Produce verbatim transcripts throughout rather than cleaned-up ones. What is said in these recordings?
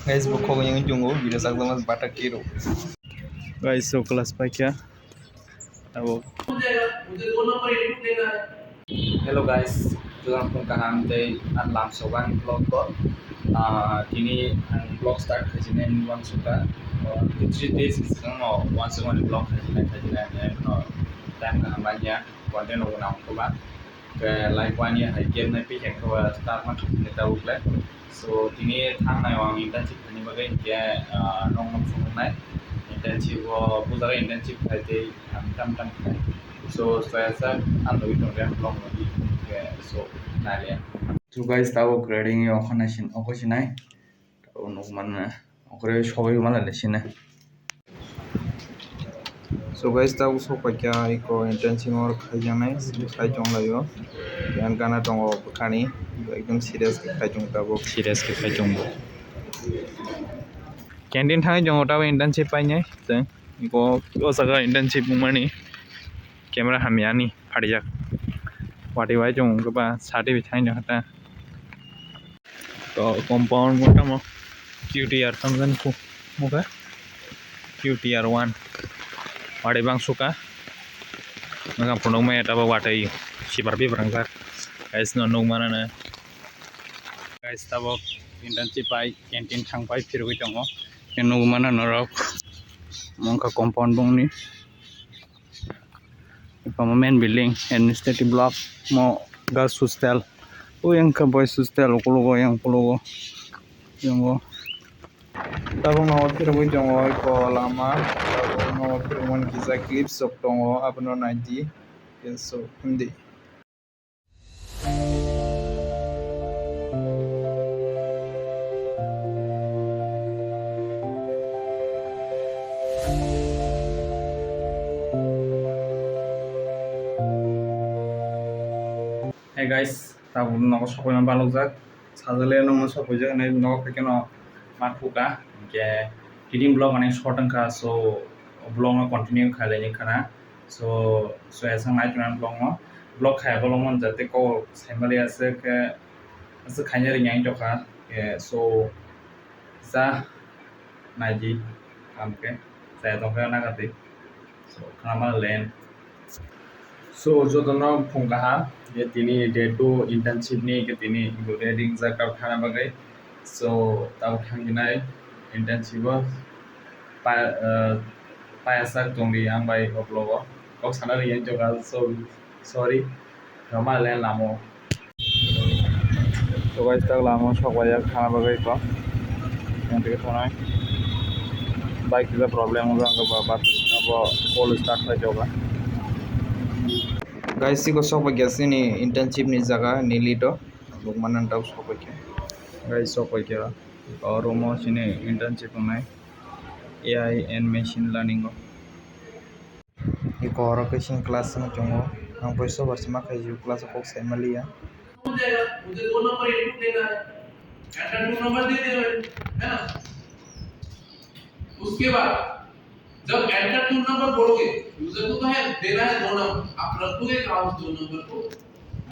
Guys, bo khogwi wngwi tongo, video sakjakma bathak tiro. Guys, so class paikha. Abo. Hello guys, tubang phung kaham tei ang lam soban vlog ko. Ah, tini ang vlog start khaijinai ni uansukha. Oh, three days ni swkang no uansukmani vlog khaijinai, khaijinai, eh, no time kaham manya, content rok nang koba. Ke live one year hai game nai pihe ko start ma khaijinai tabuk le. So, tini thangnai o ang internship khaini bagwi hinkhe, ah, nokno phunuknai. Internship o, bujago internship khai tei ang tam tam khlai. So, soyasa ang nugwi tong rem vlog nugwi hinkhe, so, nai le. So, guys, tabuk grading o khana sin, oko sinai. Tabuk nuk manna, okre sogwi mala le sina. So guys, tabuk sok paikha iko internship o khaijaknai, khai tong laio. Yang gana tongo bwkhani, ekdom serious khe khai tong tabuk. Serious khe khai tong bo. Canteen thangwi tongo tabuk internship painai. Tei iko o jaga internship wngmani camera hamya ani pharijak. Watwi wai tongo khe ba certificate thangwi tongkha ta. To compound mo tamo Q T R tamo jani ku mo khe Q T R one. Watwi bang suka. Nang phunuk maya tabuk watwi sipar bibrang jak. Guys no nuk mana na. Guys tabuk internship bai canteen thang bai phirwi tongo. Nuk mana norok mongkha compound bongni. Ipamo main building, administrative block, mo girls hostel. O yang khe boys hostel, ukulogo, yang ukulogo, yango. Tabuk no phirogwi tongo, iko lama, tabuk no phirogmani kisa clips rok tongo, abono naidi. So, hindi. Hey guys, tabuk nogo sokoi ma balok jak. Sajale nokno sokoi jak hinwi nogo khaikhe no ma thuka. Hinkhe tini vlog ani short wngkha, so vlog no continue khailai wngkha na. So, so esang nai tongna vlog no. Vlog khaiya bolong man jate kok saimali aswk khe aswk khaina ringya wng tokha. Eh, so, ja naidi, amke, saya tongkha nagardi. So, khama len. So, jotono phung kaham, je tini day two internship ni ke tini gure ring jakar thana bagwi. So, tabo thangginai internship o pa, eh, payasa tongdi ang bai o vlog o. Kok sana ringya wng tokha, so, sorry. Roma le lamo. So guys, tak lamo sok bai yak khana bagwi ko. Yang tike thonai. Bike kisa problem wngkha ba, ba, abo full start khai joga. Guys, siko sok bai gas ni internship ni jaga nili to. Lukmanan tau sok bai khe. Guys, sok bai khe. O room o sini internship wngnai. A I and machine learning o. Iko oro khe chini class wngwi tongo. Ang bai sobar se ma khaijio class o kok sai maliya. मुझे दो number input देना है, enter to number दे दिया मैंने, है ना? उसके बाद जब एंटर टू नंबर बोलोगे, यूजर को तो है देना है दो नंबर, आप रखोगे कहाँ उस दो नंबर को?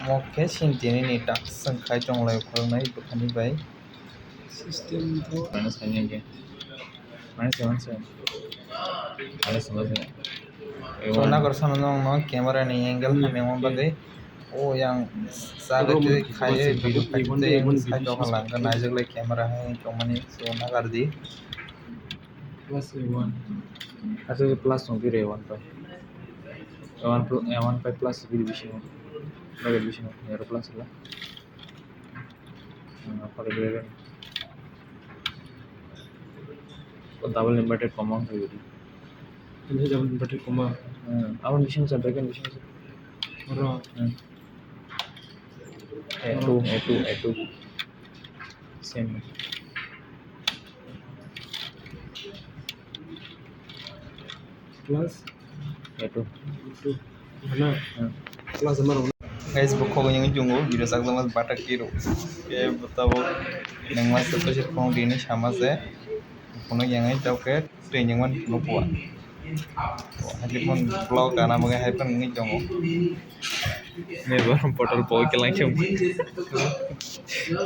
Mo khe sini tini ni task wng khai tong lai khoroknai bwkhani bai. System to. Minus khaina khe. Minus seven seven. Minus seven seven. So, nagar sano nong no camera ni angle hamya wng bagwi. O yang saga twi khai, sai to khalang naijak lai camera hai tongmani, so nagar di. Plus A one. Acha plus tong khe A one pai. A one pl-, A one pai plus B D bisingo. Bracket bisingo. Aro plus la. Hmm, apa lagi lagi? Oh, double inverted comma wngkha yori. Ini double inverted comma. Hmm, aboni bisingo sa, bracket bisingo sa. Oro. Hmm. A two, A two, A two. Same. Plus? A two. Two. Mana? Hmm. Plus mana? Guys, bo khogwi wngwi tongo, video sakjakma bathak tiro. Khe bo tabuk nangma se bwswk phone rini sama se. Phone yang ai tabuk khe twi nangmani phone kuwa. Hai phone vlog kana bagwi hai phone wngwi tongo. Neighbor bottle pogwi kwlangkhe wngkha.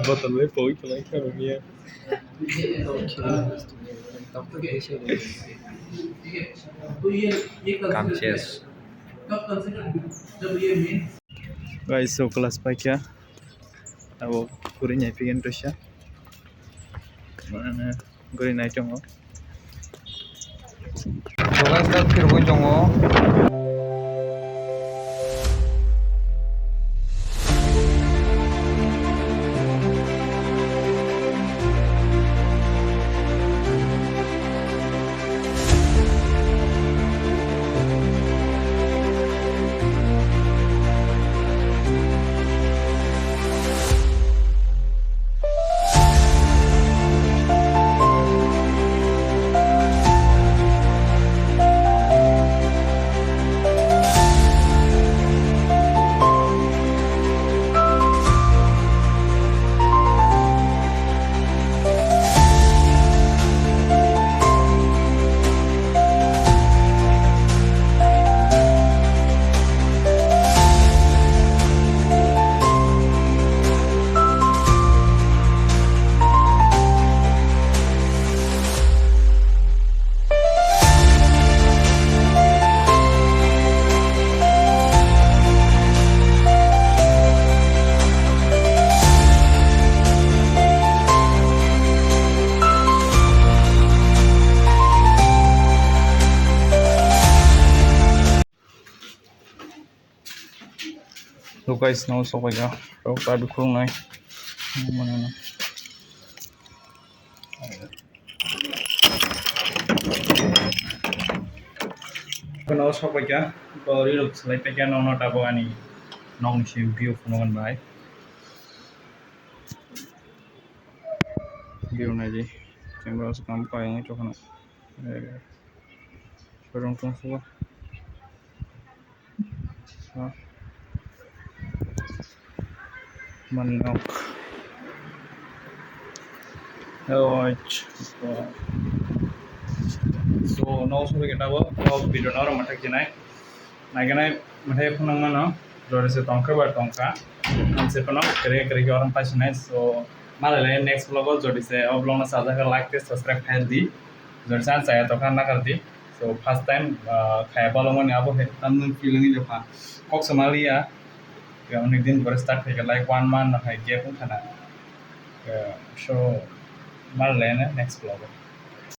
Bottle bai pogwi kwlangkhe wngya. Kamches. Guys, so class paikha. Abo kwrwi naiphigwi kaisa. Mane, kwrwi nai tongo. Dogan start khirwi tongo. Lukai snow sopaikha, rok ta dukhulnai. Kono sopaikha, to rirok salai paikha, nono tabok ani nokni sim view phunukgwi bai. View naidi, camera se kam kai wngwi tongkha. Sorong tongsugo. Manok. So, no, sorry, kita bo, oh, video na orang mata kinai. Naikhe nai mwthai phunukmano, jodi se tongkhe ba tongkha, ang se phano kwrwi kwrwi khe orang paisinai. So, malai lai next vlog o, jodi se o vlog no sajak khe like tei subscribe khai di, jodi se ang chaya tongkha nakar di. So, first time, ah, khaya palomani abo hai tamni feeling wngkha, kok sama liya. Onek din pore start khaikha, like one month hai gap wngkha na. So, malai lai next vlog o.